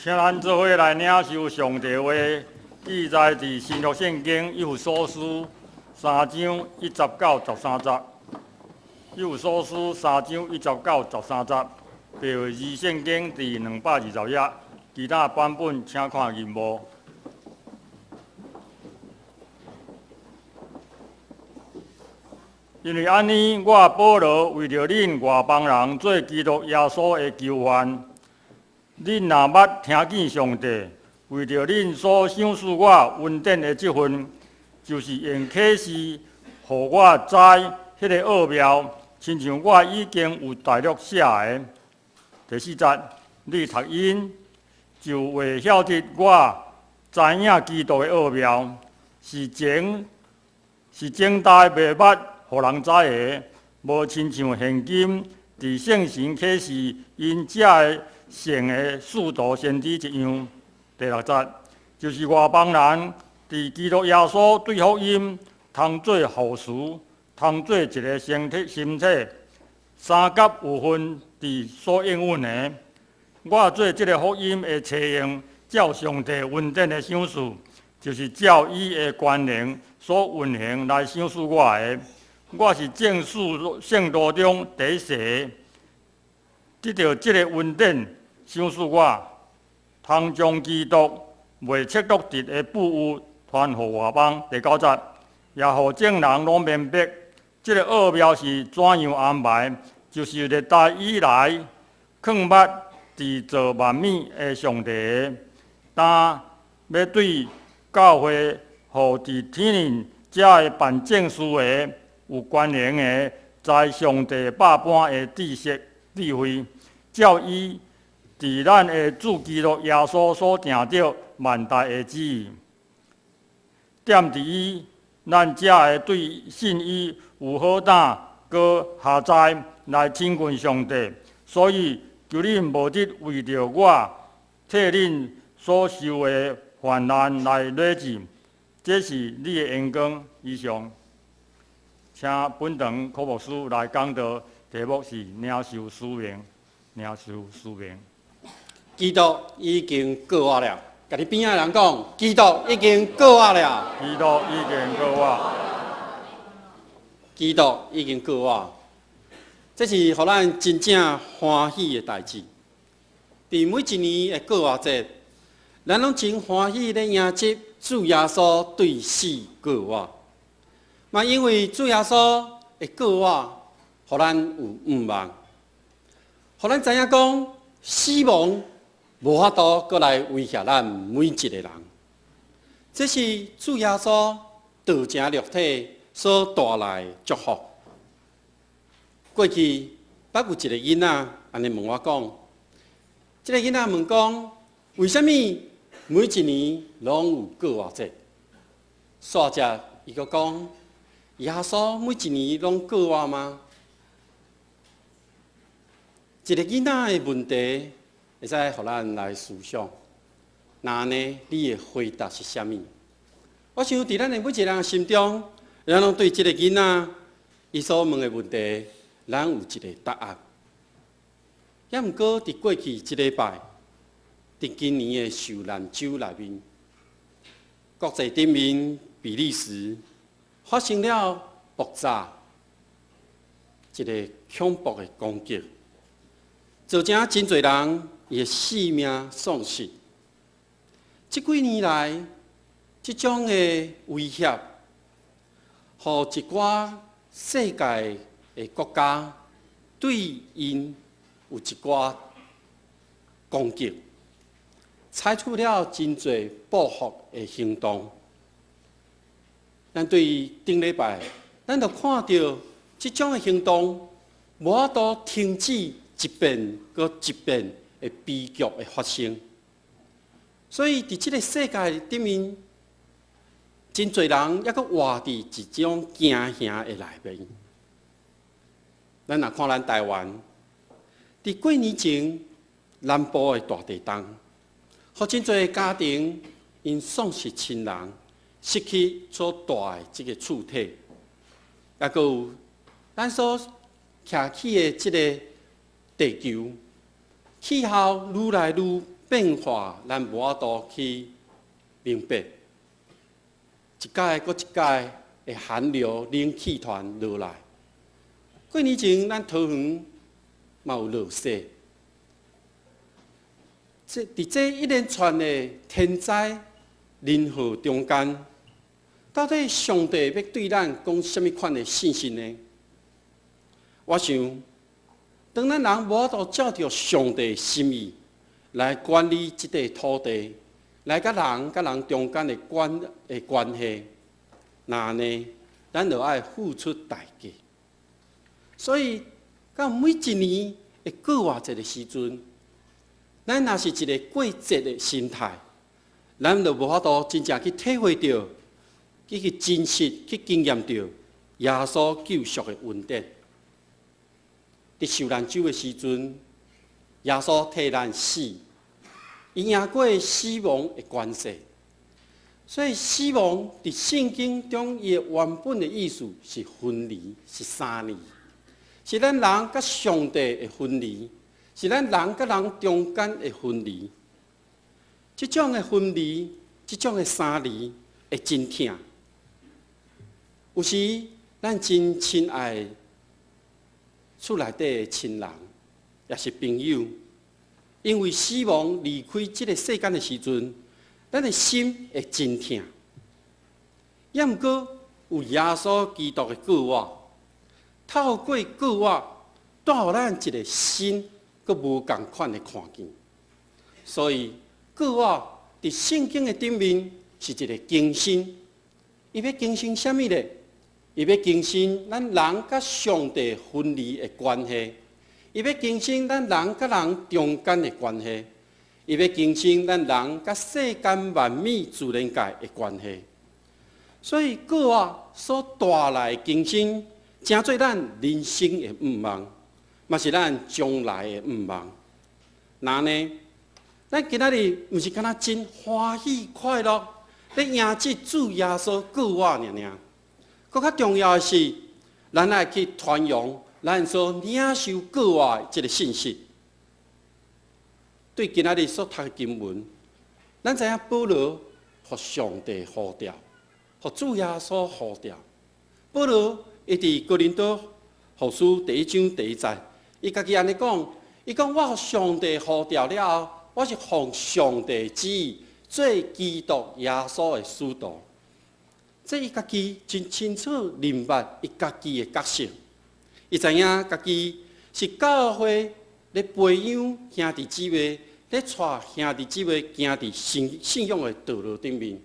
請咱做伙來領受上帝話，記載佇新約聖經以弗所書三章一節到十三節。以弗所書三章一節到十三節，白話字聖經佇220頁，其他版本請看銀幕。因為按呢，我保羅為著恁外邦人做基督耶穌的囚犯，恁若捌聽見上帝為著恁所賞賜我恩典的這份，就是用啟示予我知彼个奧妙，親像我已經有大略寫的。第四節，你讀𪜶就會曉得我知影基督的奧妙，是前代未捌予人知的，無親像現今佇聖神啟示𪜶遮个聖的使徒先知一樣。第六節，就是外邦人佇基督耶穌對福音通做後嗣，通做一个身體身體，三甲有份佇所應允的。我做這个福音的差用，照上帝恩典的賞賜，就是照伊的權能所運行來賞賜我的。我是眾聖徒中第一細的，得著這个恩典賞賜我，通將基督未測度得的富有傳予外邦。第九節，也予眾人攏明白，這个奧妙是怎樣安排，就是歷代以來藏密佇造萬物的上帝的，但欲對教會予佇天頂遮个辦正事的有權能的，知上帝百般的知識智慧，照伊佇咱的主基督耶穌所定著萬代的旨意。踮佇伊，咱才會對信伊有好膽閣合在來親近上帝。所以，求恁無得為著我替恁所受的患難來累贅，這是你的榮光。以上，請本堂柯牧師來講道，題目是領受使命，領受使命。基督已經過我了，共你邊仔人講，基督已經過我了。基督已經過我。基督已經過我，這是予咱真正歡喜的代誌。佇每一年的復活節，咱攏真歡喜咧迎接主耶穌對死過活。嘛，因為主耶穌的過活，予咱有盼望，予咱知影講死亡無法度閣來威脅咱每一個人。這是主耶穌道成肉體所帶來的祝福。過去捌有一個囡仔按呢問我講，這個囡仔問講，為啥物每一年攏有復活節？煞接伊閣講，耶穌每一年攏過活嗎？一個囡仔的問題，會使予咱來思想。若按呢，你的回答是啥物？我想佇咱的每一個人心中，咱攏對這個囡仔伊所問的問題，咱有一個答案。也毋過，佇過去這禮拜，佇今年的受難週內面，國際頂面比利時發生了爆炸，一個恐怖的攻擊，造成真濟人伊的性命喪失。這幾年來，這種的威脅，予一寡世界的國家對𪜶有一寡攻擊，採取了真濟報復的行動。咱對頂禮拜，咱就看著這種的行動無法度停止一遍閣一遍的悲劇的發生。所以，佇這个世界頂面，真濟人猶閣活佇一種驚嚇的內面。咱若看咱台灣，佇過年前南部的大地震，予真濟家庭𪜶喪失親人，失去所蹛的這个厝體，猶閣有咱所徛起的這个地球，氣候愈來愈變化，咱無法度去明白。一擺閣一擺的寒流冷氣團落來。幾年前，咱桃園嘛有落雪。這佇這一連串的天災人禍中間，到底上帝欲對咱講啥物款的信息呢？我想，當咱人無法度照著上帝心意來管理這塊土地，來佮人佮人中間的關係，那呢，咱就愛付出代價。所以，到每一年的過活節的時陣，咱若是一個過節的心態，咱就無法度真正去體會著，去真實去經驗著耶穌救贖的恩典。佇受難週的時陣，耶穌替咱死，伊贏過死亡的權勢。所以死亡佇聖經中，伊的原本的意思是分離，是相離，是咱人佮上帝的分離，是咱人佮人中間的分離。這種的分離，這種的相離，會真疼。有時咱真親愛厝內底的親人，抑是朋友，因為死亡離開這個世間的時陣，咱的心會真疼。抑毋過有耶穌基督的復活，透過復活帶予咱一個新、閣無仝款的看見。所以復活佇聖經的頂面是一個更新，伊欲更新啥物咧？伊欲更新咱人佮上帝分離的關係，伊欲更新咱人佮人中間的關係，伊欲更新咱人佮世間萬物自然界的關係。所以復活所帶來的更新，成做咱人生的盼望，嘛是咱將來的盼望。那呢，咱今仔日毋是敢若真歡喜快樂，咧迎接主耶穌復活爾爾。閣較重要的是，咱愛去傳揚咱所領受復活的這个信息。對今仔日所讀的經文，咱知影保羅予上帝呼召，予主耶穌呼召。保羅伊佇哥林多後書第一章第一節，伊家己按呢講，伊講我予上帝呼召了後，我是奉上帝旨意做基督耶穌的使徒。這伊家己真清楚明白伊家己的角色，伊知影家己是教會咧培養兄弟姊妹，咧帶兄弟姊妹行佇信仰的道路頂面。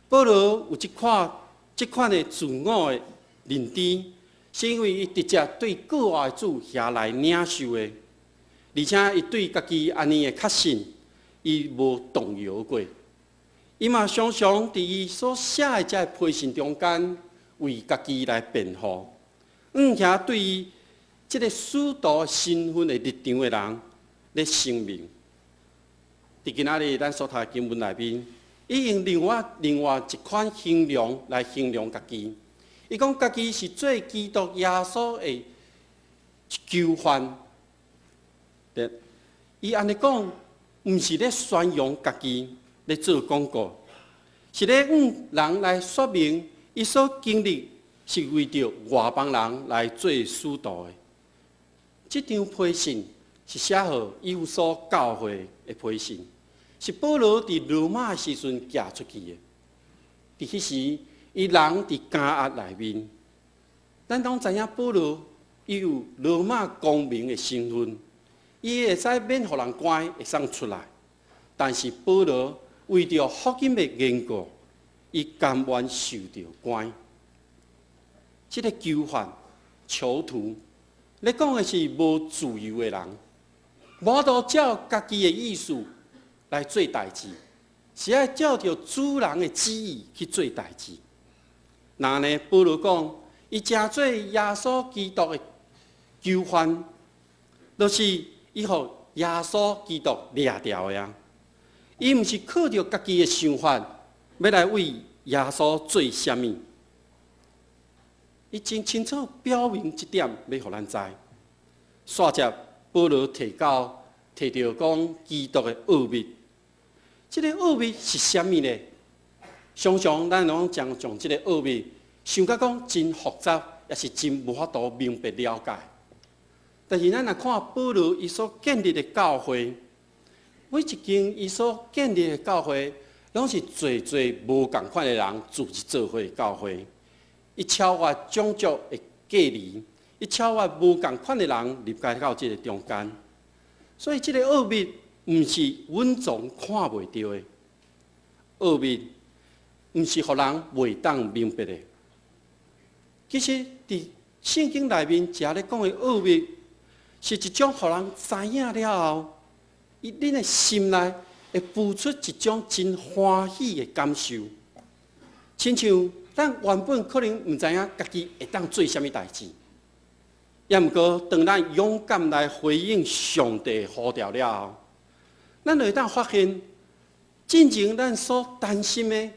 保羅有這款的自我的認知，是因為伊直接對復活的主遐來領受的，而且伊對家己按呢的確信，伊無動搖過。伊嘛常常佇伊所寫的這个批信中間，為家己來辯護。向遐對伊這个使徒身份的立場的人咧聲明。佇今仔日咱所讀的經文內面，伊用另外一款形容來形容家己。伊講家己是做基督耶穌的囚犯。伊按呢講，毋是咧宣揚家己，咧做廣告，是咧向人來說明伊所經歷是為著外邦人來做使徒的。這張批信是寫予以弗所教會的批信，是保羅佇羅馬的時陣寄出去的。佇彼時，伊人佇監獄內面。咱攏知影保羅伊有羅馬公民的身份，伊會使免予人關，會使出來。但是保羅為著福音的緣故，伊甘願受著關。這个囚犯、囚徒，咧講的是無自由的人，無法度照家己的意思來做代誌，是愛照著主人的旨意去做代誌。那呢，保羅講，伊成做耶穌基督的囚犯，就是伊予耶穌基督掠牢的啊！伊毋是靠著家己的想法，欲來為耶穌做啥物。伊真清楚表明這點，欲予咱知。煞接保羅提到提著講基督的奧秘。這个奧秘是啥物呢？常常咱攏將這个奧秘想甲講真複雜，也是真無法度明白了解。但是咱若看保羅伊所建立的教會，每一間伊所建立的教會，攏是濟濟無仝款的人組織做伙的教會。伊超越種族的隔離，伊超越無仝款的人入來到這个中間。所以這个奧秘毋是隱藏看袂著的奧秘，毋是予人袂當明白的。其實，佇聖經內面，遮咧講的奧秘，是一種予人知影了後，伊恁的心內會浮出一種真歡喜的感受，親像咱原本可能毋知影家己會當做啥物代誌，也毋過當咱勇敢來回應上帝呼召了後，咱就會當發現，進前咱所擔心的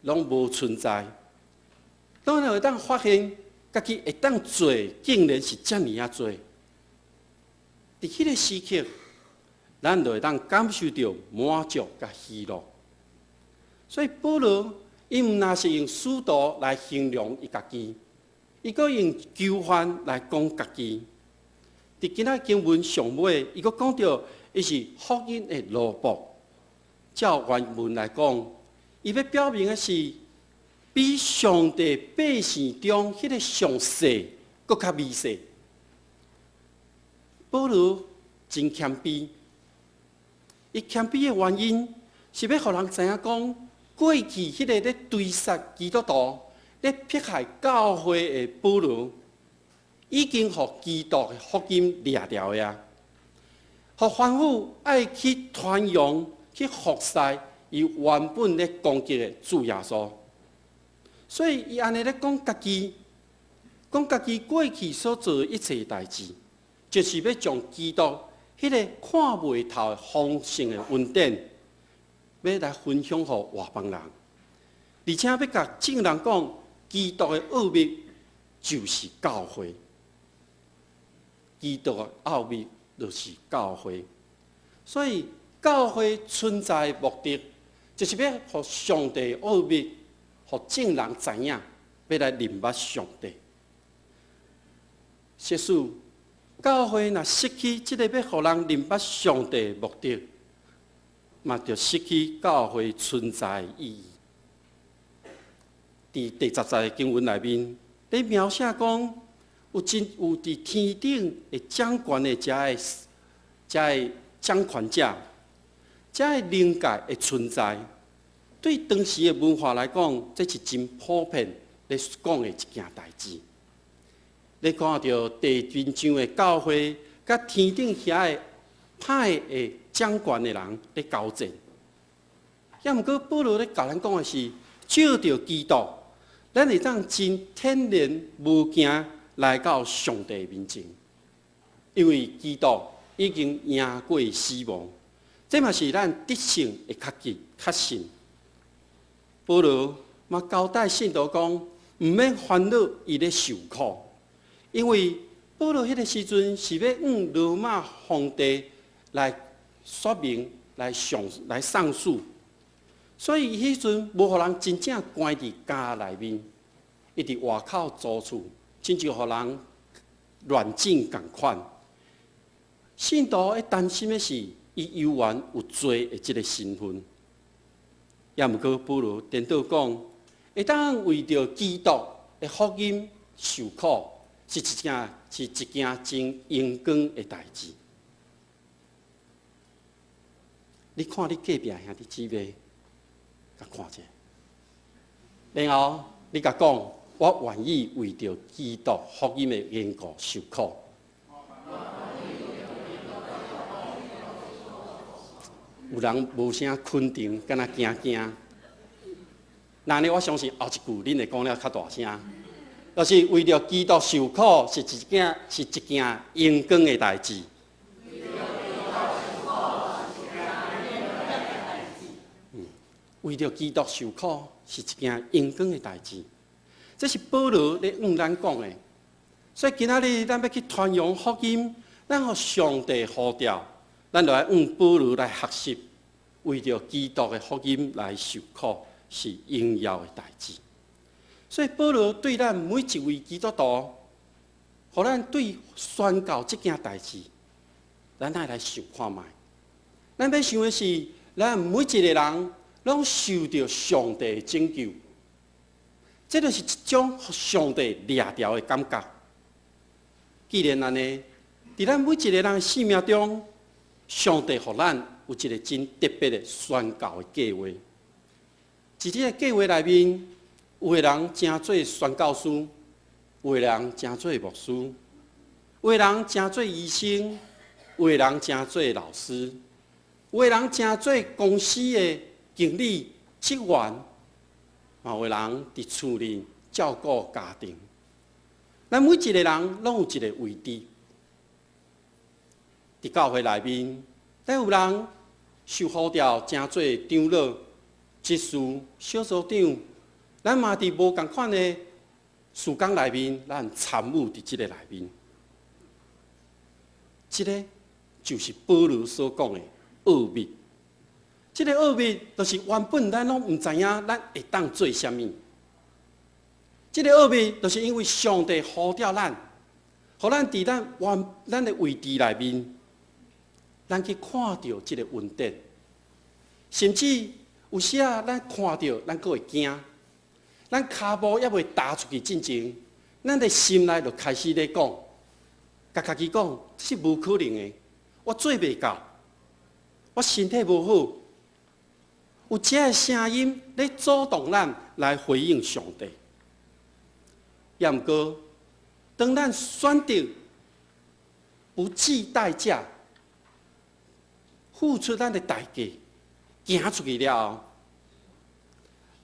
攏無存在。咱就會當發現，家己會當做，竟然是遮爾仔濟。佇彼个時刻，咱就會當感受著滿足佮喜樂。所以保羅伊毋但是用使徒來形容伊家己，伊閣用囚犯來講家己。佇今仔經文上尾，伊閣講著伊是福音的奴僕。照原文來講，伊欲表明的是，比上帝百姓中彼个上細，閣較微細。保羅真謙卑，伊謙卑的原因是欲予人知影講，過去彼个咧追殺基督徒、咧迫害教會的保羅，已經予基督的福音掠牢的啊！予吩咐愛去傳揚、去服侍伊原本咧攻擊的主耶穌。所以伊按呢咧講家己，講家己過去所做的一切代誌，就是欲將基督彼个看袂透的豐盛的恩典，欲來分享予外邦人，而且欲共眾人講，基督的奧秘就是教會。基督的奧秘就是教會，所以教會存在的目的，就是欲予上帝奧秘，予眾人知影，欲來認捌上帝。設使教會若失去這个欲予人認捌上帝的目的，嘛就失去教會存在的意義。佇第十節經文內面，咧描寫講有真有佇天頂會掌權的遮个遮个掌權者，遮个靈界的存在，對當時的文化來講，這是真普遍咧講的一件代誌。你看著地面上的教會，佮天頂遐个歹的掌權的人咧交戰。也毋過保羅咧共咱講的是，藉著基督，咱會當真坦然無驚來到上帝面前，因為基督已經贏過死亡，這嘛是咱得勝的確據確信。保羅嘛交代信徒講，毋免煩惱伊咧受苦，因為保羅彼个時陣是欲向羅馬皇帝來說明、來上來上訴，所以彼陣無予人真正關佇監內面，伊佇外口租厝，親像予人軟禁仝款。信徒咧擔心的是，伊猶原有罪的這个身份。也毋過保羅顛倒講，會當為著基督的福音受苦，是一件真榮光的代誌。你看你隔壁兄弟姊妹，共看者，然後你共講，我願意為著基督福音的緣故受苦。有人無聲肯定，敢若驚驚。那呢，我相信後一句恁會講了較大聲，就是為著基督受苦是一件榮光的代誌。為著基督受苦是一件榮光的代誌，這是保羅咧向咱講的。所以今仔日咱欲去傳揚福音，咱予上帝呼召，咱就愛向保羅來學習，為著基督的福音來受苦，是榮耀的代誌。所以保羅對咱每一位基督徒，予咱對宣教這件代誌，咱愛來想看覓。咱欲想的是，咱每一個人攏受著上帝的拯救，這就是一種上帝掠著的感覺。既然按呢，佇咱每一個人的生命中，上帝予咱有一個真特別的宣教的計劃。佇這个計劃內面，有的人成做宣教師，有的人成做牧師，有的人成做醫生，有的人成做老師，有的人成做公司的經理、職員，嘛有的人佇厝裡照顧家庭。咱每一個人攏有一個位置。佇教會內面，咱有人受呼召成做長老、執事、小組長，咱嘛佇無仝款的事工內面，咱參與佇這个內面。這个就是保羅所講的奧秘。這个奧秘就是原本咱攏毋知影，咱會當做啥物。這个奧秘就是因為上帝呼召咱，予咱佇咱原咱的位置內面，咱去看著這个恩典，甚至有時啊，咱看著咱閣會驚，咱跤步猶未踏出去進前，咱的心內就開始咧講，共家己講，這是無可能的，我做袂到，我身體無好，有這个聲音咧阻擋咱來回應上帝。也毋過，當咱選擇不計代價，付出咱的代價，行出去了後，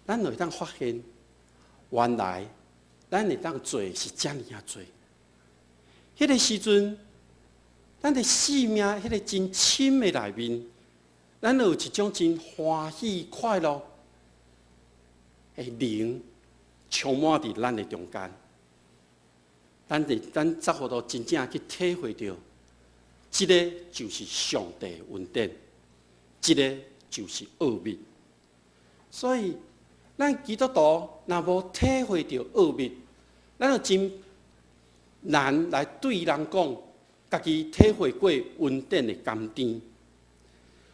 咱就會當發現，原來咱會當做的是遮爾仔濟。彼个時陣，咱的生命彼个真深的內面，咱有一種真歡喜快樂的靈充滿佇咱的中間。咱佇咱才有法度真正去體會著，這个就是上帝的恩典，這个就是奧秘。所以，咱基督徒若無體會著奧秘，咱就真難來對人講，家己體會過恩典的甘甜。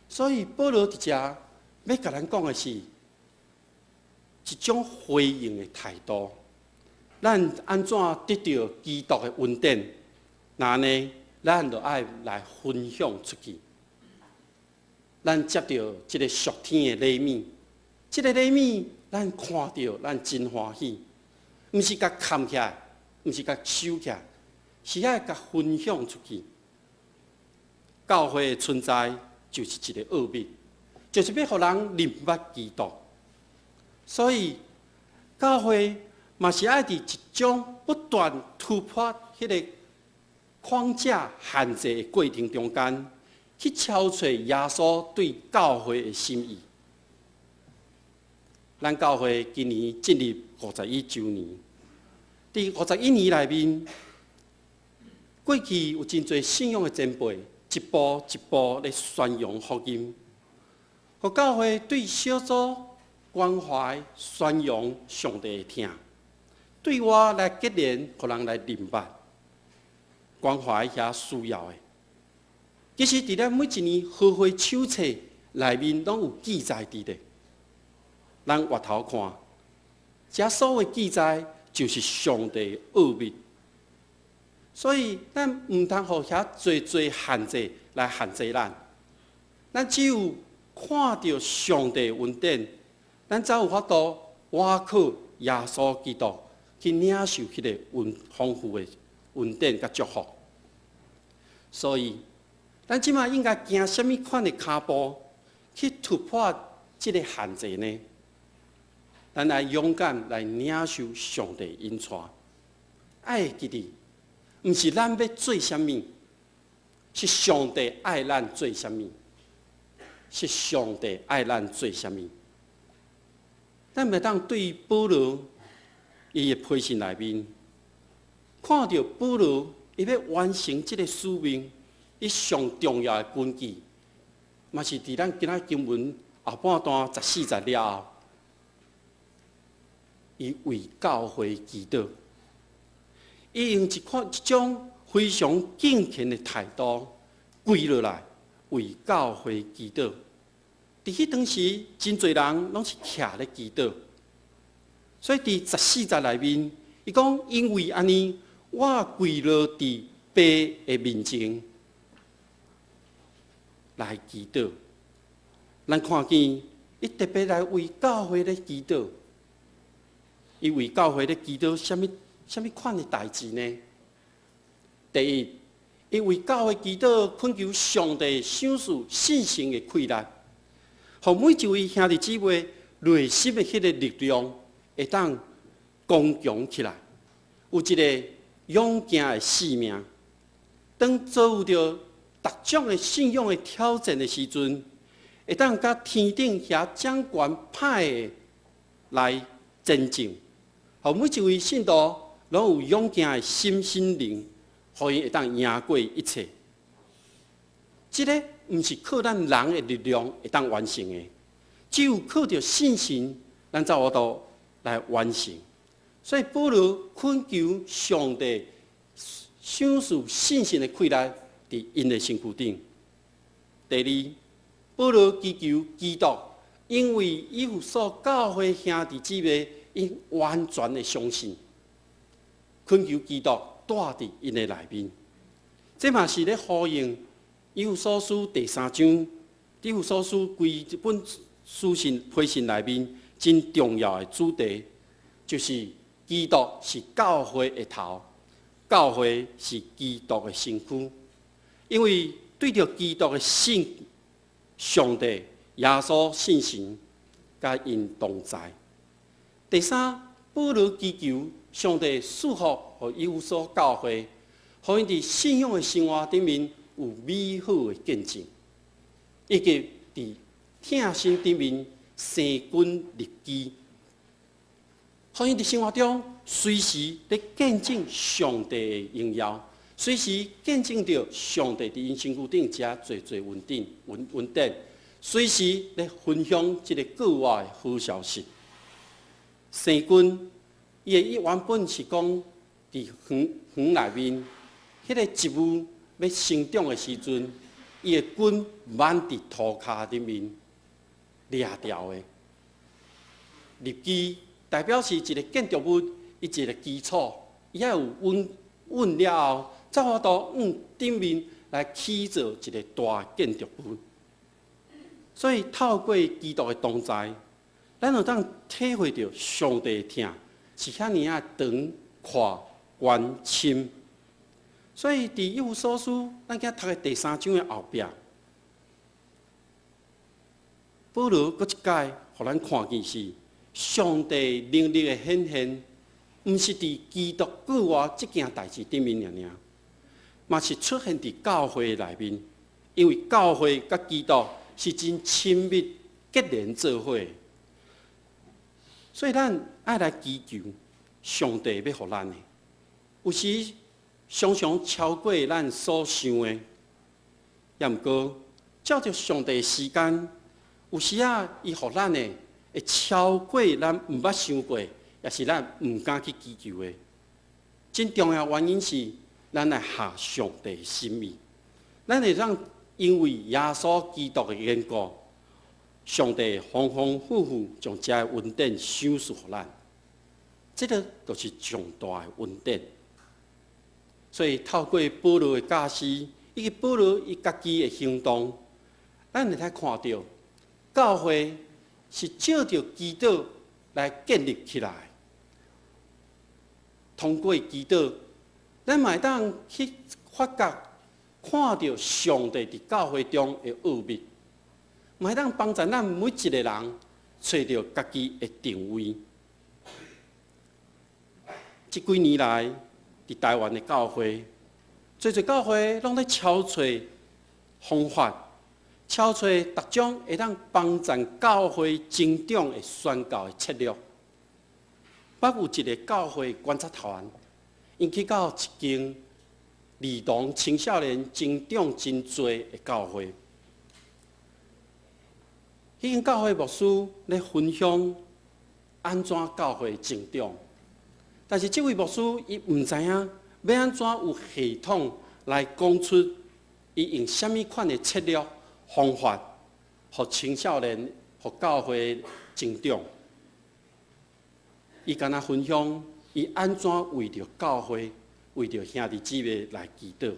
所以，保羅佇遮欲共咱講的是一種回應的態度。咱按怎得著基督的恩典？那呢，咱就愛來分享出去。咱接著這个屬天的禮物，這个禮物咱看著，咱真歡喜。毋是共崁起來，毋是共收起來，是愛共分享出去。教會的存在就是一个奧秘，就是欲予人認捌基督。所以教會嘛是愛佇一種不斷突破彼个框架限制的過程中間，去敲揣耶穌對教會的心意。咱教會今年進入51週年，佇51年內面，過去有真濟信仰的前輩，一步一步咧宣揚福音，予教會對小組關懷、宣揚上帝的疼，對外來結連，予人來認捌，關懷遐需要的。其實，佇咱每一年和會手冊內面，攏有記載佇咧。咱回頭看，這所有記載就是上帝奧秘。所以，咱毋通予遐濟濟限制來限制咱。咱只有看著上帝恩典，咱才有法度倚靠耶穌基督去領受彼個恩豐富的恩典佮祝福。所以，咱這馬應該行啥物款的跤步去突破這个限制呢？咱來勇敢來領受上帝引帶。愛記得，毋是咱欲做啥物，是上帝愛咱做啥物，是上帝愛咱做啥物。咱袂當對保羅伊的批信內面，看著保羅伊欲完成這个使命，伊上重要的根據。嘛是佇咱今仔經文後半段十四節了後，伊為教會祈禱，伊用一種非常敬虔的態度跪落來為教會祈禱。佇彼當時，真濟人攏是徛咧祈禱，所以佇十四節內面，伊講因為按呢，我跪落佇父的面前來祈禱。咱看見伊特別來為教會咧祈禱，伊為教會咧祈禱，啥物款的代誌呢？第一，伊為教會祈禱，懇求上帝賞賜信心的氣力，予每一位兄弟姊妹內心的彼個力量會當剛強起來，有一个勇健的生命。當遭遇著各種的信仰的挑戰的時陣，會當佮天頂遐掌權派的來前進，予每一位信徒攏有勇健的心心靈，予𪜶會當贏過一切。這个毋是靠咱人的力量會當完成的，只有靠著信心，咱才有法度來完成。所以保羅懇求上帝賞賜信心的氣力，佇𪜶的身軀頂。第二，保羅祈求基督，因為以弗所教會兄弟姊妹，𪜶完全的相信，懇求基督住佇𪜶的內面。這嘛是咧呼應以弗所書第三章，以弗所書規這本書信批信內面真重要的主題，就是基督是教會的頭，教會是基督的身軀。因為對著基督的信，上帝耶穌聖神佮𪜶同在。第三，保羅祈求上帝賜福予以弗所教會，予𪜶佇信仰的生活頂面有美好的見證，以及佇疼心頂面生根立基，予𪜶佇生活中隨時咧見證上帝的榮耀，隨時見證著上帝佇𪜶身軀頂遮濟濟恩典恩典，隨時咧分享這个國外的好消息。生根，伊的意原本是講佇園園內面，彼个植物欲生長的時陣，伊的根挽佇塗跤裡面掠牢的。立基代表是一个建築物，伊一个基礎，伊愛有穩穩了後，才有法度往頂面來起造一个大建築物。所以透過基督的同在，咱會當體會著上帝的疼是遐爾仔長、闊、懸、深。所以佇以弗所書，咱今讀的第三章的後壁，保羅閣一擺，予咱看見是上帝能力的顯現，毋是佇基督過活這件代誌頂面爾爾，嘛是出現佇教會內面，因為教會佮基督是真親密結連做伙。所以咱愛來祈求上帝欲予咱的，有時常常超過咱所想的，也毋過照著上帝的時間，有時仔伊予咱的會超過咱毋捌想過，也是咱毋敢去祈求的。真重要原因是，咱來合上帝的心意，咱會當因為耶穌基督的緣故，上帝豐豐富富將這个恩典賞賜予咱，這个就是上大的恩典。所以透過保羅的教示，以及保羅伊家己的行動，咱會使看著教會是藉著祈禱來建立起來。通過祈禱，咱嘛會當去發覺看著上帝佇教會中的奧秘，嘛會當幫助咱每一个人揣著家己的定位。這幾年來，佇台灣的教會，濟濟教會攏咧敲揣方法，敲揣逐種會當幫助教會成長的宣教的策略。捌有一个教會觀察團，𪜶去到一間兒童青少年成長真濟的教會，彼間教會牧師咧分享按怎教會成長，但是這位牧師伊毋知影欲按怎有系統來講出伊用啥物款的策略方法，予青少年、予教會成長。伊敢若分享伊按怎為著教會、為著兄弟姊妹來祈禱。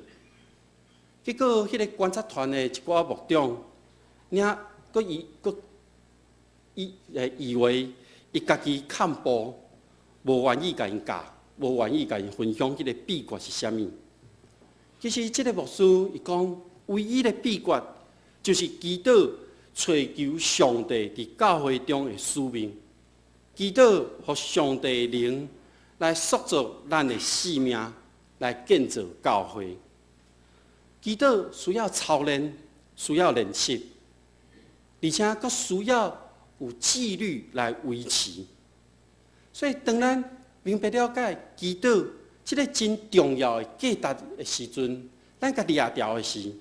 結果，彼个觀察團的一寡牧長，爾閣以閣以會以為伊家己崁步，無願意共𪜶教，無願意共𪜶分享彼个秘訣是啥物。其實，這个牧師伊講，唯一的秘訣就是祈禱，揣求上帝佇教會中的使命，祈禱予上帝的靈來塑造咱的生命，來建造教會。祈禱需要操練，需要練習，而且閣需要有紀律來維持。所以，當咱明白了解祈禱這个真重要的價值的時陣，咱共掠牢的時，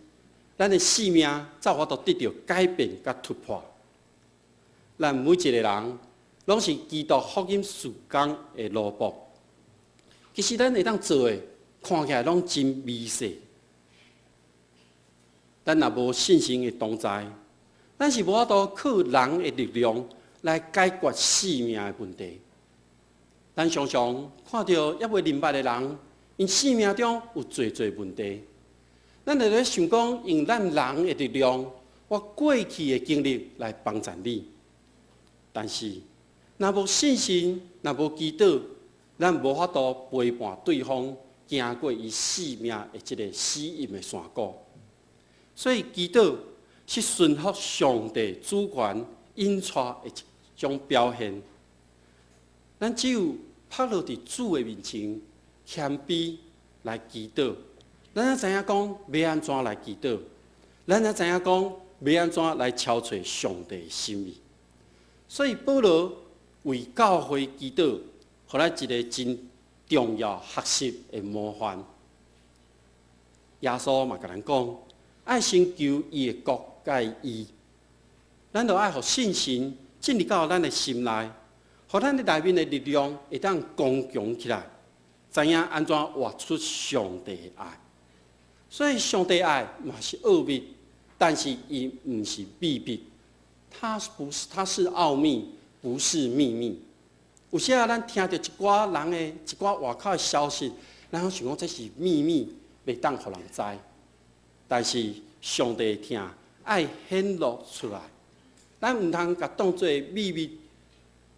咱的生命才有法度得著改變佮突破。咱每一个人攏是基督福音事工的奴僕。其實咱會當做的，看起來攏真微細。咱若無信心的同在，咱是無法度靠人的力量來解決生命的問題。咱常常看著猶未認捌的人，𪜶生命中有濟濟問題。咱就咧想講，用咱人的力量，我過去的經歷來幫助你。但是，若無信心，若無祈禱，咱無法度陪伴對方行過伊生命的這个死蔭的山谷。所以，祈禱是順服上帝主權引帶的一種表現。咱只有趴落佇主的面前，謙卑來祈禱，咱才知影講欲按怎來祈禱，咱才知影講欲按怎來敲揣上帝的心意。所以保羅為教會祈禱，予咱一个真重要學習的模範。耶穌嘛共咱講，愛先求伊的國佮義，咱著愛予信心進入到咱的心內，予咱的內面的力量會當剛強起來，知影按怎活出上帝的愛。所以上帝愛嘛是奧秘，但是伊毋是秘密，它不是，它是奧秘，不是秘密。有時啊，咱聽著一寡人的一寡外口的消息，咱攏想講這是秘密，袂當予人知。但是上帝的疼愛顯露出來，咱毋通共當做秘密，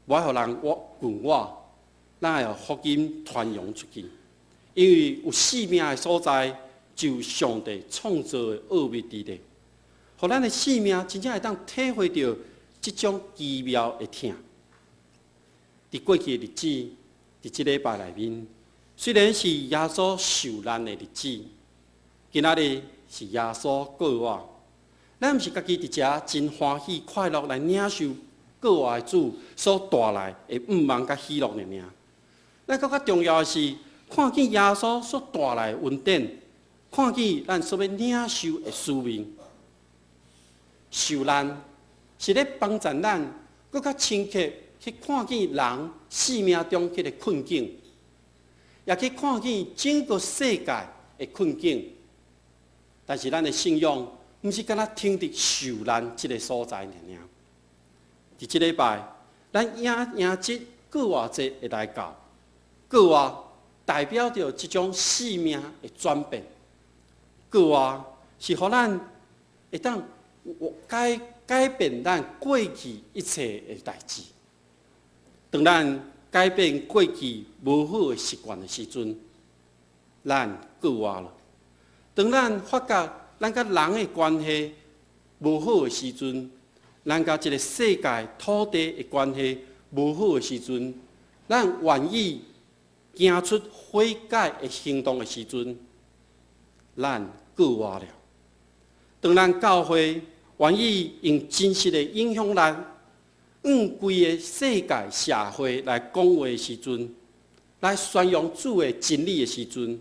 無愛予人我問我，咱愛予福音傳揚出去。因為有生命的所在，就有上帝創造的奧秘佇咧，予咱的生命真正會當體會著這種奇妙的疼。佇過去的日子，佇這禮拜內面，雖然是耶穌受難的日子，今仔日是耶穌復活。咱毋是家己佇遮真歡喜快樂來領受復活的主所帶來的盼望佮喜樂爾爾。咱閣較重要的是，看見耶穌所帶來的恩典，看見咱所欲領受的使命。受難是咧幫助咱閣較深刻去看見人生命中彼个困境，也去看見整個世界的困境。但是咱的信仰，毋是干焦停佇受難這个所在爾爾。佇這禮拜，咱迎迎接復活節的來到，復活代表著這種生命的轉變。復活是予咱會當改改變咱過去一切的代誌。當咱改變過去無好的習慣的時陣，咱復活了。當咱發覺咱佮人的關係無好的時陣，咱佮這个世界土地的關係無好的時陣，咱願意行出悔改的行動的時陣，咱復活了。當咱教會願意用真實的影響力，向規个世界社會來講話的時陣，來宣揚主的真理的時陣，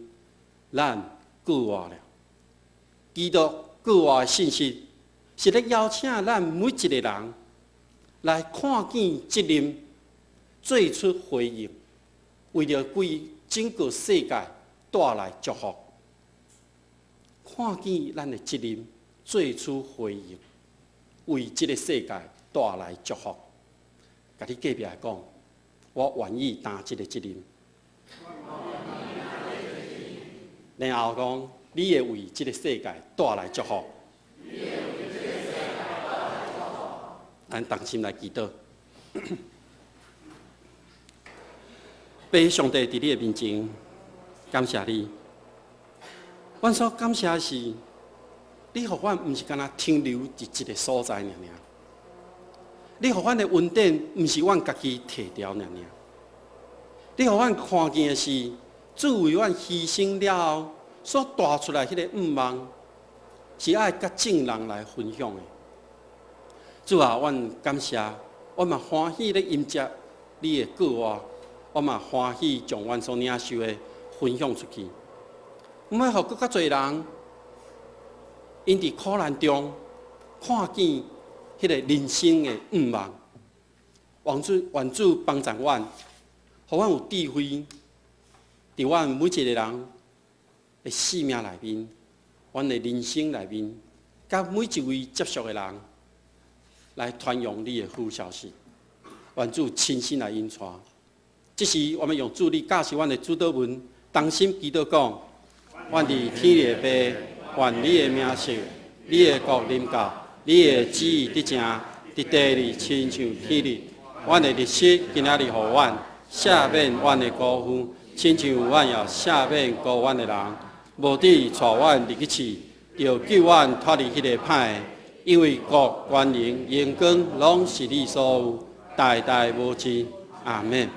咱復活了。基督復活的信息，是咧邀請咱每一个人來看見責任，做出回應，為著規整個世界帶來祝福。看見咱的責任，做出回應，為這个世界帶來祝福。共你隔壁的講，我願意擔這个責任。然後講，你會為這个世界帶來祝福。咱同心來祈禱。父上帝佇你的面前，感謝你。阮所感謝的是，你予阮毋是干焦停留佇一个所在爾爾。你予阮的恩典，毋是阮家己提著爾爾。你予阮看見的是，主為阮犧牲了後所帶出來彼个向望，是愛佮眾人來分享的。主啊，阮感謝，阮嘛歡喜咧迎接你的過活，我嘛歡喜將阮所領受的分享出去。毋愛予閣較濟人，𪜶佇苦難中看見彼个人生的向望。願主，願主幫助阮，予阮有智慧，佇阮每一个人的生命內面，阮的人生內面，佮每一位接觸的人，來傳揚你的好消息。願主親身來引帶。這時，我們用主你教示阮的主禱文，同心祈禱講：阮佇天裡的父，願你的名聖，你的國臨到，你的旨意得成，佇地裡親像天裡。阮的日食今仔日予阮，赦免阮的辜負，親像阮也赦免辜阮的人。無得帶阮入去試，著救阮脫離彼个歹的。因為國、權能、榮光，攏是你所有，代代無盡。阿們。